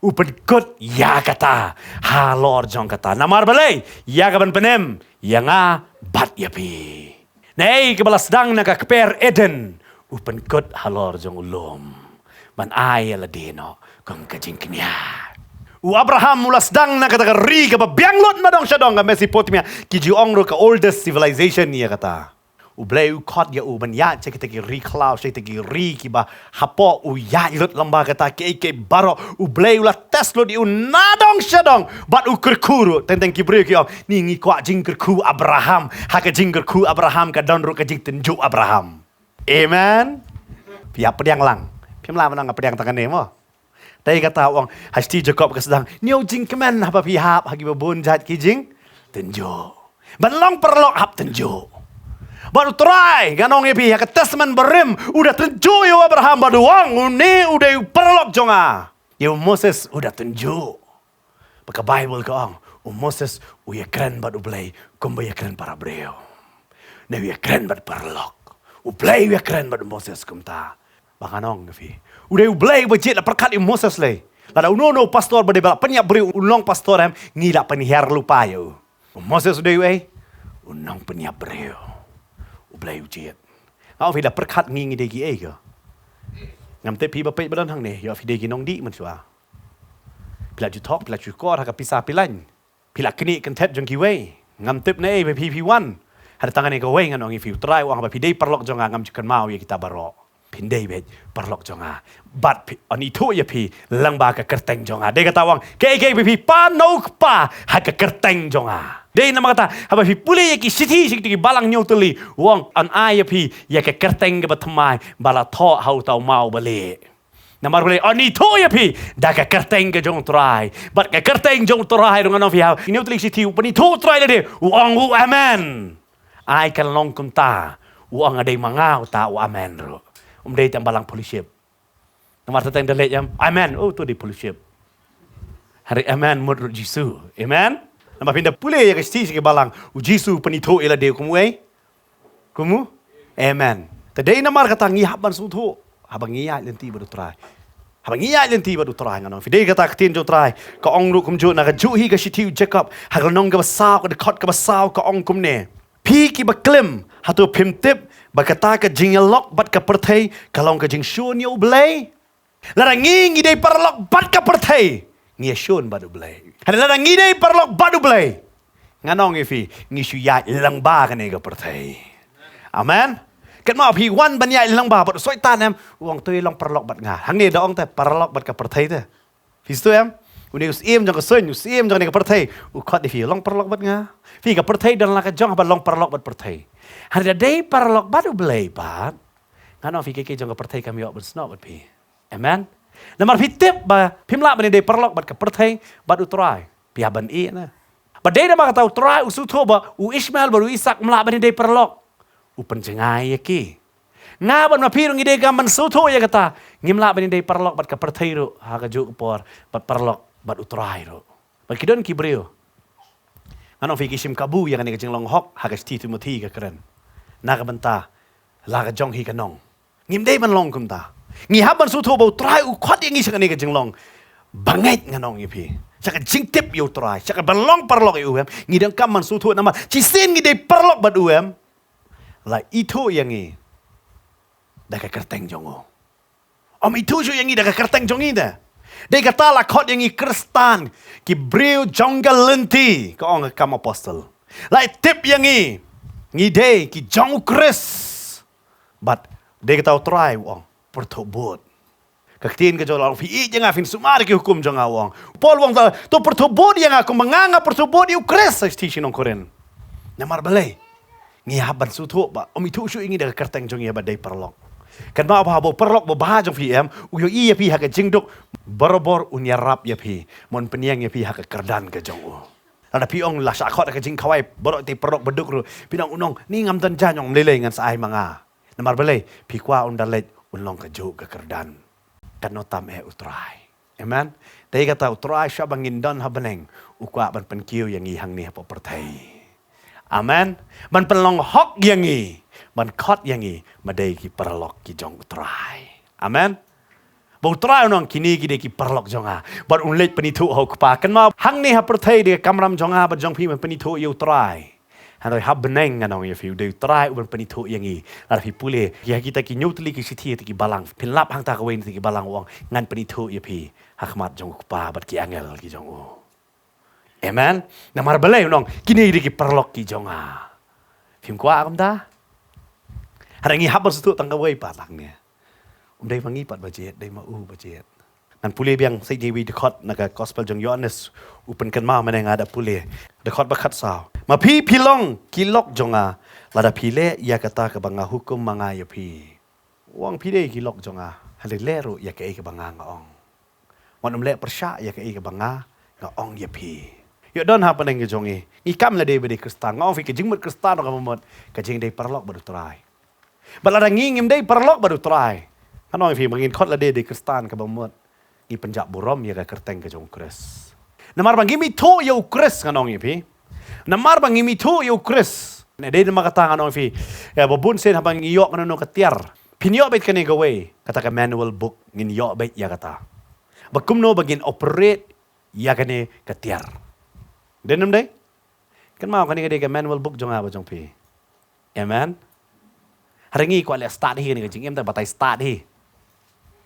U pynkut ïa kata halor jong kata. Namar balei? Ïa ka ban pynim ïa nga bad ïa phi. Naei kaba la sdang na ka kper Eden, u pynkut halor jong u lum ban ai ïa lade noh kum ka jingkñia. U Abraham u la sdang na kata ka ri kaba biang lut na dong sha dong, ka Mesopotamia, ki ju ong ruh ka oldest civilization ïa kata. U Blei u khot ïa u ban ïaid sha kita ki ri khlaw, sha kita ki ri kiba hapoh u ïaid lut lyngba kata kiei kiei baroh. U Blei u la test lut ïa u na dong sha dong bad u kyrkhu ruh. Teng teng ki briew ki ong, ni ngi kwah jingkyrkhu Abraham. Ha ka jingkyrkhu Abraham ka don ruh ka jingtynjuh Abraham. Amen. Phi ïa pdiang lang. Phim lah ban ong nga pdiang tang kane mo. Te kata u ong, ha shithi Jakob ka sdang, ñiew jingkmen haba phi hap ha kiba bun jait ki jingtynjuh. Ban long paralok hap tynjuh. Bad U Trai, ngan ong ïa phi, ha ka Testament Barim, u da tynjuh ïa u Abraham bad u ong, une u dei u paralok jong nga. Ïa u Moses u da tynjuh. Ba ka Baibl ka ong, u Moses u ïakren bad U Blei kumba ïakren para briew. Ne u ïakren bad paralok. U Blei u ïakren bad u Moses kumta. Ba ngan ong ïa phi, u dei U Blei uba jied la pyrkhat ïa u Moses lei. Lada uno uno u pastor ba dei ba la pynïap briew un long pastor em, ngi la pynhiar lypa ïa u. U Moses u dei uei? U nongpynïap briew. U Blei u jied. Nga ong ïa phi, la pyrkhat ngi, ngi dei kiei ko? Ngam tip phi ba peit ba don hangne, ïoh phi dei ki nongdih mynshuwa. Phi la ju thok, phi la ju kor ha ka pisa pyllein. Phi la knieh kynthet jong kiwei. Ngam tip naei ba phi phi wan. Hynrei tang kane kawei ngan ong ïa phi, U Trai u ong ba phi dei paralok jong nga, ngam ju kynmaw ïa kita baroh. Phin dei beit paralok jong nga. Bad phi, yn ithuh ïa phi lyngba ka kyrteng jong nga. Dei kata u ong, kaei kaei ba phi pan na u Kpa ha ka kyrteng jong nga. Dei namar kata haba phi pule ïa ki shithi sha ki balang hynñiew tylli, u ong yn ai ïa phi ïa ka kyrteng kaba thymmai ba la thoh ha uta u maw balieh. Namar balei? Yn ithuh ïa phi da ka kyrteng ka jong U Trai. Bad ka kyrteng jong U Trai ruh, ngan ong ïa phi, ha hynñiew tylli ki shithi u pynithuh U Trai lade, u ong u amen. Ai kan long kumta. U ong, nga dei ma nga uta u amen ruh. Um dei tang balang fellowship. Namar teng da leit em, amen, oh, to dei fellowship. Hynrei amen mut ruh Jisu. Amen. Namar phin da pule ïa ka shithi sha ki balang, u Jisu u pynithuh ïa lade kum uei? Kum u? Amen. Te dei namar kata ngi hap ban sngewthuh haba ngi ïaid lynti bad U Trai. Haba ngi ïaid lynti bad U Trai, ngan ong ïa phi, dei kata ka ktien jong U Trai ka ong ruh kumjuh, na kajuh hi ka shithi u Jakob, ha ka lynnong kaba saw, ka dkhot kaba saw, ka ong kumne: Phi kiba klim, hato phim tip ba kata ka jingïalok bad ka pyrthei ka long ka jingshun ïa U Blei? Lada ngi, ngi dei paralok bad ka pyrthei, ngi ïashun bad U Blei. Hynrei lada ngi dei paralok bad U Blei, ngan ong ïa phi, ngi shu ïaid lyngba kane ka pyrthei. Amen. Katno phi wan ban ïaid lyngba bad u Soitan em, u ong, to ïa long paralok bad nga. Hangne da ong te paralok bad ka pyrthei te. Phi sngewthuh em? Une u syiem jong ka suiñ, u syiem jong kane ka pyrthei, u khot ïa phi, long paralok bad nga. Phi, ka pyrthei don la ka jong haba long paralok bad pyrthei. Hynrei da dei paralok bad U Blei pat, ngan ong ïa phi, kiei kiei jong ka pyrthei kam ïoh ban snoh bad phi. Amen. Namar phi tip ba phim lah ban ïadei paralok bad ka pyrthei bad U Trai. Phi hap ban ïeh na. Ba dei namar kata U Trai u sngewthuh ba u Ishmael bad u Isak ym lah ban ïadei paralok, u pynjngai ïa ki. Nga bad ma phi ruh ngi dei kam ban sngewthuh ïa kata. Ngim lah ban ïadei paralok bad ka pyrthei ruh ha kajuh ka por, bad paralok bad U Trai ruh. Bad ki don ki briew, ngan ong ïa phi, ki shim kabu ïa kane ka jinglong hok, ha ka shithi Timothi ka kren, na ka bynta la ka jong hi ka nong. Ngim dei ban long kumta. Ngi hap ban sngewthuh ba U Trai u khot ïa ngi sha kane ka jinglong bangeit, ngan ong ïa phi, sha ka jingtip ïa U Trai, sha ka ban long paralok ïa u em. Ngi donkam ban sngewthuh namar shisien ngi dei paralok bad u em, la ithuh ïa ngi da ka kyrteng jong u. Ym ithuh shuh ïa ngi da ka kyrteng jong ngi te. Dei kata la khot ïa ngi Khristan, ki briew jong ka lynti, ka ong ka Kam Apostol. La tip ïa ngi, ngi dei ki jong U Khrist. Bad dei kata U Trai u ong, pyrthuh bud. Ka ktien ka jong u la ong, phi ïeit ïa nga, phin sumar ïa ki hukum jong nga, u ong. Paul u ong, to pyrthuh bud ïa nga kumba nga, nga pyrthuh bud ïa U Khrist, ha shithi sha ki nong Korinth. Namar balei? Ngi hap ban sngewthuh ba ym ithuh shuh ïa ngi da ka kyrteng jong ngi ba dei paralok. Kynmaw ba haba u paralok babha jong phi em, u ïohi ïa phi ha ka jingduk, barabor un ïarap ïa phi, mon pynïeng ïa phi ha ka kyrdan ka jong u. Lada phi ong la shah khot ha ka jingkhawai baroh te paralok ba duk ruh, phin ong, u nong, ni ngam don jaiñ, ong, ym lei lei, ngan sa ai ma nga. Namar balei? Phi kwah un da leit un long kajuh ka kyrdan. Katno tam eh U Trai. Amen. Te kata U Trai, shwa ba ngin don ha bneng, u kwah ban pynkiew ïa ngi hangne hapoh pyrthei. Amen. Ban pynlong hok ïa ngi, ban khot ïa ngi ba dei ki paralok ki jong U Trai. Amen. Ba U Trai u ong, kine ki dei ki paralok jong nga. Bad un leit pynithuh ha U Kpa. Kynmaw, hangne ha pyrthei dei ka kamram jong nga bad jong phi ban pynithuh ïa U Trai. Hynrei ha bneng, ngan ong ïa phi, u dei U Trai u ban pynithuh ïa ngi. Lada phi pule ïa kita ki hynñiew tylli ki shithi, kita ki balang, phin lap hangta kawei na kita ki balang, u ong, ngan pynithuh ïa phi ha khmat jong U Kpa bad ki angel ki jong u. Amen. Namar balei? U ong, kine dei ki paralok ki jong nga. Phim kwah kumta? Hynrei ngi hap ban sngewthuh tang kawei pat hangne. Ym dei ma ngi pat ba jied, dei ma u ba jied. Ngan pule biang sa kawei ka dkhot na ka Gospel jong u Ïoannis, u pynkynmaw mynne nga da pule. Dkhot ba khatsaw. Ma phi phi long ki lok jong nga, lada phi leh ïa kata kaba nga hukum ma nga ïa phi. U ong, phi dei ki lok jong nga, hynrei leh ruh ïa kaei kaba nga nga ong. Wat nym leh pyrshah ïa kaei kaba nga nga ong ïa phi. Ïoh don hapdeng ka jong ngi, ngi kam lade ba dei Khristan. Nga ong ïa phi, ka jingmut Khristan kaba mut ka jingdei paralok bad U Trai. Bad lada ngi ngim dei paralok bad U Trai, nga ong ïa phi, ba ngin khot lade dei Khristan kaba mut, ngi pynjah burom ïa ka kyrteng ka jong U Khrist. Namar ba ngim ithuh ïa U Khrist, nga ong ïa phi. Namar ba ngim ithuh ïa U Khrist. Ne dei namar kata nga ong ïa phi, ïa, ba bun sien haba ngi ïoh kano kano ka tiar, phin ïoh beit kane kawei, kata ka manual book, ngin ïoh beit ïa kata ba kumno ba ngin operate ïa kane ka tiar. Dei ne ym dei? Kynmaw, kane ka dei ka manual book jong nga bad jong phi. Amen. Hynrei ngi kwah leh start hi kane ka jingim, tang batai start hi.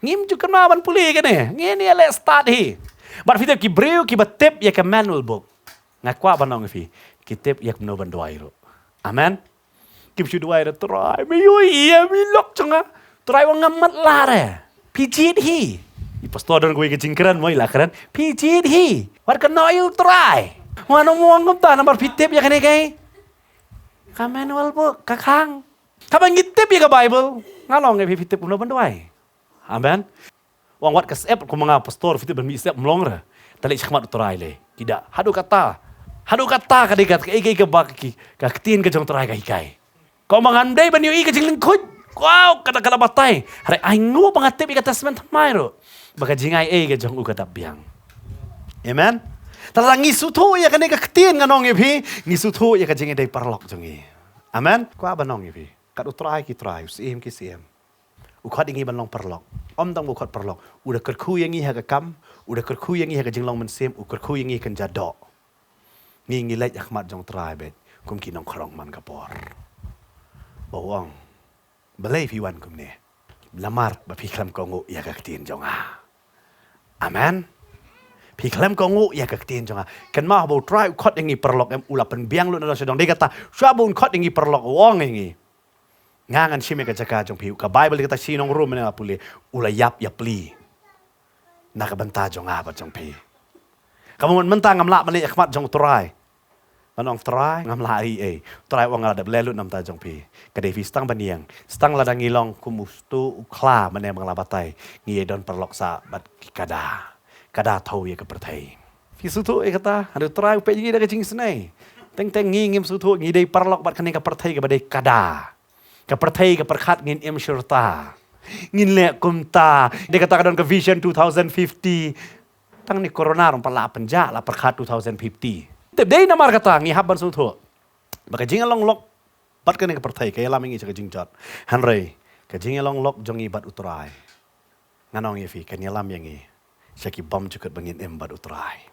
Ngim ju kynmaw ban pule kane, ngin ïa leh start hi. Bad phi tip, ki briew kiba tip ïa ka manual book, nga kwah ban ong ïa phi, ki tip ïa kumno ban duwai ruh. Amen. Kim shu duwai ruh, Trai, me ïohi ïa mi lok jong nga. Trai u ong, ngam matlah re. Phi jied hi. I pastor don kawei ka jingkren mo, i la kren, phi jied hi. Wat kynnoh ïa U Trai. Wat nym ong kumta namar phi tip ïa kane kaei? Ka manual book, ka khang. Haba ngi tip ïa ka Bible, nga ong ïa phi, phi tip kumno ban duwai. Amen. U ong wat ka step, kum nga pastor, phi tip, ban mih step ym long re. Te leit shakhmat U Trai lei. Ki da, haduh katta, haduh katta ka dei ka, ka, ka, ka, ka, ka ktien ka jong U Trai ka hikai. Kaba ngan dei ban ïohi ka jinglyngkhuid. Wow, kata ka la batai. Hynrei ainguh ba nga tip ïa ka Testament Thymmai ruh, ba ka jingaiei ka jong u ka dap biang. Amen. Te lada ngi sngewthuh ïa kane ka ktien, nga ong ïa phi, ngi sngewthuh ïa ka jingïadei paralok jong ngi. Amen. Kwah ban ong ïa phi, kat U Trai ki trai, U Syiem ki syiem, u khot ïa ngi ban long paralok. Ym tang ba u khot paralok, u da kyrkhu ïa ngi ha ka kam, u da kyrkhu ïa ngi ha ka jinglong mynsiem, u kyrkhu ïa ngi kynja doh. Ngi, ngi leit ha khmat jong U Trai beit kum ki nongkhrong man ka por. Ba u ong, balei phi wan kumne? Namar ba phi khlem kohnguh ïa ka ktien jong nga. Amen. Phi khlem kohnguh ïa ka ktien jong nga. Kynmaw, haba U Trai u khot ïa ngi paralok, em, u la pynbiang lut na doh sha dohnud. Dei kata, shuwa ba un khot ïa ngi paralok, u ong ïa ngi, nga ngan shim ïa ka jaka jong phi. Ka Bible, dei kata, shi nong Rom, mynne nga pule, u la ïap ïapli na ka bynta jong nga bad jong phi. Kaba mut mynta ngam lah ban leit ha khmat jong U Trai ban ong, Trai, ngam lah ei ei. U Trai u ong, nga la dep leh lut na ka bynta jong phi. Ka dei phi sdang ban ïeng. Sdang lada ngi long kum u stu u khla, mynne ba nga la batai, ngi ïa don paralok sah bad ki kada. Kada thew ïa ka pyrthei. Phi sngewthuh ïa kata? Hynrei U Trai u peit ïa ngi da ka jingisynei. Teng teng ngi ngim sngewthuh, ngi dei paralok bad kane ka pyrthei kaba dei kada. Ka pyrthei ka pyrkhat ngin im shuh ta, ngin leh kumta. Dei kata ka don ka Vision two thousand fifty. Tang ne corona ruh pat la pynjah, la pyrkhat two thousand fifty. Te dei namar kata ngi hap ban sngewthuh ba ka jingïalong lok bad kane ka pyrthei ka ïalam ïa ngi sha ka jingjot. Hynrei ka jingïalong lok jong ngi bad U Trai, ngan ong ïa phi, kan ïalam ïa ngi sha ki bymjukut ba ngin im bad U Trai.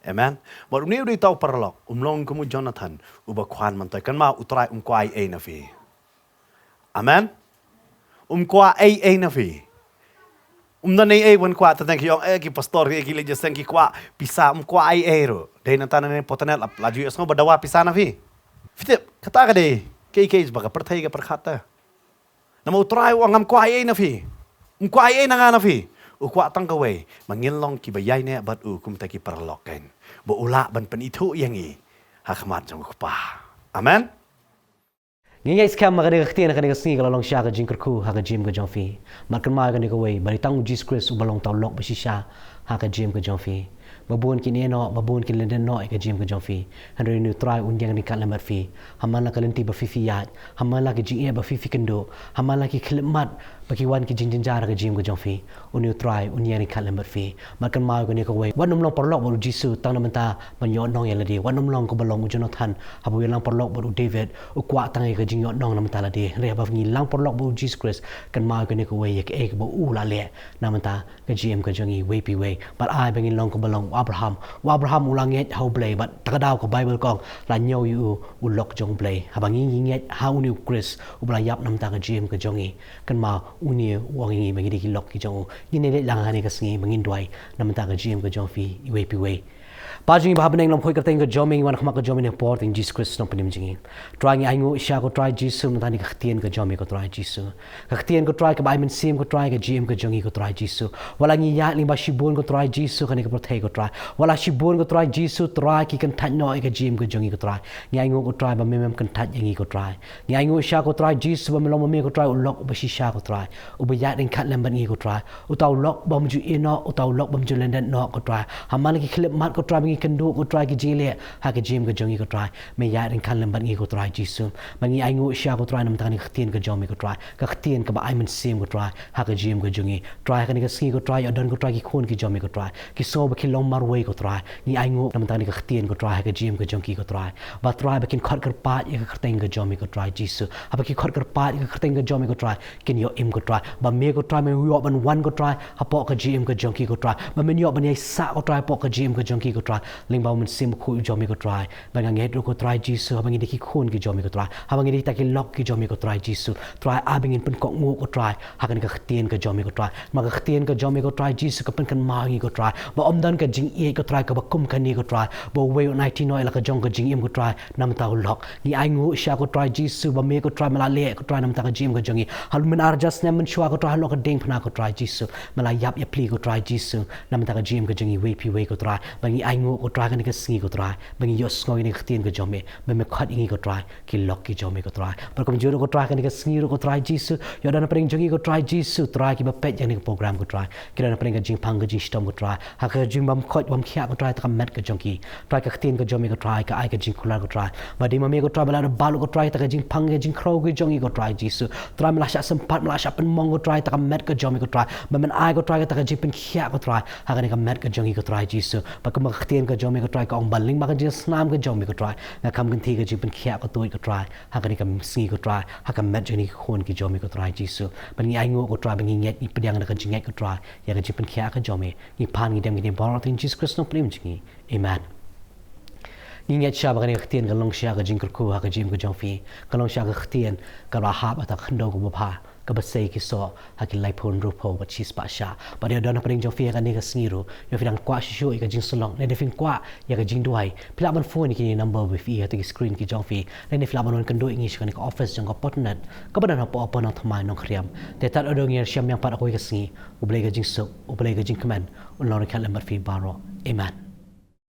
Amen. Bad une u dei uta u paralok, um long kum u Jonathan uba khwan myntoi. Kynmaw, U Trai um kwah ei ei na phi. Amen. Um kwah ei ei na phi. Um don ei ei ban kwah, teng teng ki ong, eh, ki pastor, ki, ki leit jingïaseng, ki kwah pisa, um kwah ei ei ruh. Dei nangta nangne Portnet la, la ju ïohsngew ba dawa pisa na phi. Phi tip, kata ka dei kaei kaei ba ka pyrthei ka pyrkhat te. Namar U Trai u ong, ngam kwah ei ei na phi. Um kwah ei ei na nga na phi. U kwah tang kawei, ba ngin long kiba ïaineh bad u kumta ki paralok kein, ba u lah ban pynithuh ïa ngi ha khmat jong U Kpa. Amen. Ngi ngeit skhem ba kane ka ktien ha kane ka sngi ka la long shisha ka jingkyrkhu ha ka jingim ka jong phi. Bad kynmaw ïa kane kawei, ba dei tang U Jisu Khrist uba long uta u lok ba shisha ha ka jingim ka jong phi. Ba bun kin ïeh noh, ba bun kin lyndet noh ïa ka jingim ka jong phi. Hynrei une U Trai un ïeng ryngkat lem bad phi. Ha man la ka lynti ba phi phi ïaid, ha man la ki jingeh ba phi phi kynduh, ha man la ki khyllipmat ba ki wan ki jingjynjar ha ka jingim ka jong phi, une U Trai un ïeng ryngkat lem bad phi. Bad kynmaw ïa kane kawei, wat nym long paralok bad U Jisu tang na bynta ban ïoh nong ïa lade. Wat nym long kumba long u Jonathan, haba u ïalang paralok bad u David, u kwah tang ïa ka jingïoh nong na bynta lade. Hynrei haba ngi lang paralok bad U Jisu Khrist, kynmaw ïa kane kawei, ïa kaei kaba u la leh na bynta ka jingim ka jong ngi iwei pa iwei. Bad ai ba ngin long kumba long u Abraham. U Abraham u la ngeit ha U Blei, bad ta ka daw ka Bible ka ong, la ñiew ïa u u lok jong U Blei. Haba ngi, ngi ngeit ha une U Khrist uba la ïap na bynta ka jingim ka jong ngi, kynmaw une u ong ïa ngi ba ngi dei ki lok ki jong u. Ngin ïaleit lang ha kane ka sngi ba ngin duwai na bynta ka jingim ka jong phi iwei pa iwei. Kpa jong ngi ba ha bneng, long khuid kyrteng ka jong me, ngi wan ha khmat ka jong me ha por teng Jisu Khrist nongpynim jong ngi. Trai, ngi ai nguh sha ko Trai Jisu, mynta kane ka ktien ka jong me ko Trai Jisu. Ka ktien ko Trai kaba ai mynsiem ko Trai, ka jingim ka jong ngi ko Trai Jisu. Wat la ngi ïaid lyngba shibun ko Trai Jisu, kane ka pyrthei ko Trai. Wat la shibun ko Trai Jisu, Trai ki kyntait noh ïa ka jingim ka jong ngi ko Trai. Ngi ai nguh ko Trai ba me mem kyntait ïa ngi ko Trai. Ngi ai nguh sha ko Trai Jisu ba me long ma me ko Trai u lok uba shisha ko Trai. Uba ïaid ryngkat lem bad ngi ko Trai. Uta u lok bym ju ïeh noh, uta u lok bym ju lyndet noh ko Trai. Ha man la ki khyllipmat ko Trai ba ngi kynduh ko Trai ki jingïaleh ha ka jingim ka jong ngi ko Trai. Me ïaid ryngkat lem bad ngi ko Trai Jisu. Ba ngi ai nguh sha ko Trai namar kane ka ktien ka jong me ko Trai. Ka ktien kaba ai mynsiem ko Trai ha ka jingim ka jong ngi. Trai, ha kane ka sngi ko Trai, ïoh don ko Trai ki khun ki jong me ko Trai. Ki sngew ba ki long marwei ko Trai. Ngi ai nguh namar kane ka ktien ko Trai ha ka jingim ka jong ki ko Trai. Ba Trai ba kin khot kyrpad ïa ka kyrteng ka jong me ko Trai Jisu. Haba ki khot kyrpad ïa ka kyrteng ka jong me ko Trai, kin ïoh im ko Trai. Ba me ko Trai me ïoh ban wan ko Trai hapoh ka jingim ka jong ki ko Trai. Ba men ïoh ban ïaisah ko Trai hapoh ka jingim ka jong ki ko Trai. Lyngba u Mynsiem Bakhuid jong me ko Trai. Ba nga ngeit ruh ko Trai Jisu, haba ngi dei ki khun ki jong me ko Trai. Haba ngi dei kita ki lok ki jong me ko Trai Jisu. Trai, ai ba ngin pynkohnguh ko Trai ha kane ka ktien ka jong me ko Trai. Namar ka ktien ka jong me ko Trai Jisu ka pynkynmaw ïa ngi ko Trai. Ba ym don ka jingïeit ko Trai kaba kum kane ko Trai. Ba uwei u aiti noh ïa la ka jong ka jingim ko Trai namar uta u lok. Ngi ai nguh sha ko Trai Jisu ba me ko Trai me la leh ko Trai namar ka jingim ka jong ngi. Halor mynta ar hajar snem mynshuwa ko Trai, halor ka diengphna ko Trai Jisu. Me la ïap ïapli ko Trai Jisu namar ka jingim ka jong ngi iwei pa iwei ko Trai. Ba ngi ai nguh ko Trai kane ka sngi ko Trai. Ba ngi ïohsngew ïa kane ka ktien ka jong me. Ba me khot ïa ngi ko Trai ki lok ki jong me ko Trai. Bad kumjuh ruh ko Trai kane ka sngi ruh ko Trai Jisu. Ïoh don hapdeng jong ngi ko Trai Jisu, Trai kiba peit ïa kane ka program ko Trai. Ki don hapdeng ka jingpang ka jingshitom ko Trai. Ha ka jingbymkhoit bymkhiah ko Trai, ta ka met ka jong ki. Trai, ka ktien ka jong me ko Trai ka ai ka jingkular ko Trai. Ba dei ma me ko Trai ba la da balut ko Trai ta ka jingpang ka jingkhrew ka jong ngi ko Trai Jisu. Trai, me la shah sympat, me la shah pynmong ko Trai ta ka met ka jong me ko Trai. Ba men ai ko Trai ta ka jingpynkhiah ko Trai ha kane ka met ka jong ngi ko Trai Jisu. Ba kumba ka ktien ka jong me ko Trai ka ong, ba lyngba ka jingsnam ka jong me ko Trai, nga kham kynthih ka jingpynkhiah ka tuid ko Trai ha kane ka sngi ko Trai, ha ka met jong ngi ki khun ki jong me ko Trai Jisu. Ba ngi ai nguh ko Trai ba ngi ngeit, ngi pdiang da ka jingngeit ko Trai ïa ka jingpynkhiah ka jong me. Ngi pan ngi dem ngi dem baroh ha ktien Jisu Khrist nongpynim jong ngi. Amen. Ngi ngeit shwa ba kane ka ktien ka long shwa ka jingkyrkhu ha ka jingim ka jong phi. Ka long shwa ka ktien kaba hap ha ka khyndew kaba bha, kaba sei ki soh ha ki laiphew hynriewphew bad shispah shah. Bad ïoh don hapdeng jong phi ha kane ka sngi ruh, ïoh phi dang kwah shuh shuh ïa ka jingsyllok, lane phi kwah ïa ka jingduwai, phi lah ban phone ïa kine ki number ba phi i ha ki screen ki jong phi, lane phi lah ban wan kynduh ïa ngi sha kane ka office jong ka Potnet kaba don hapoh Upper Nongthymmai, Nongriam. Te tad haduh ngin ïashem biang pat ha kawei ka sngi, U Blei ka jingsuk, U Blei ka jingkmen un long ryngkat lem bad phi baroh. Amen.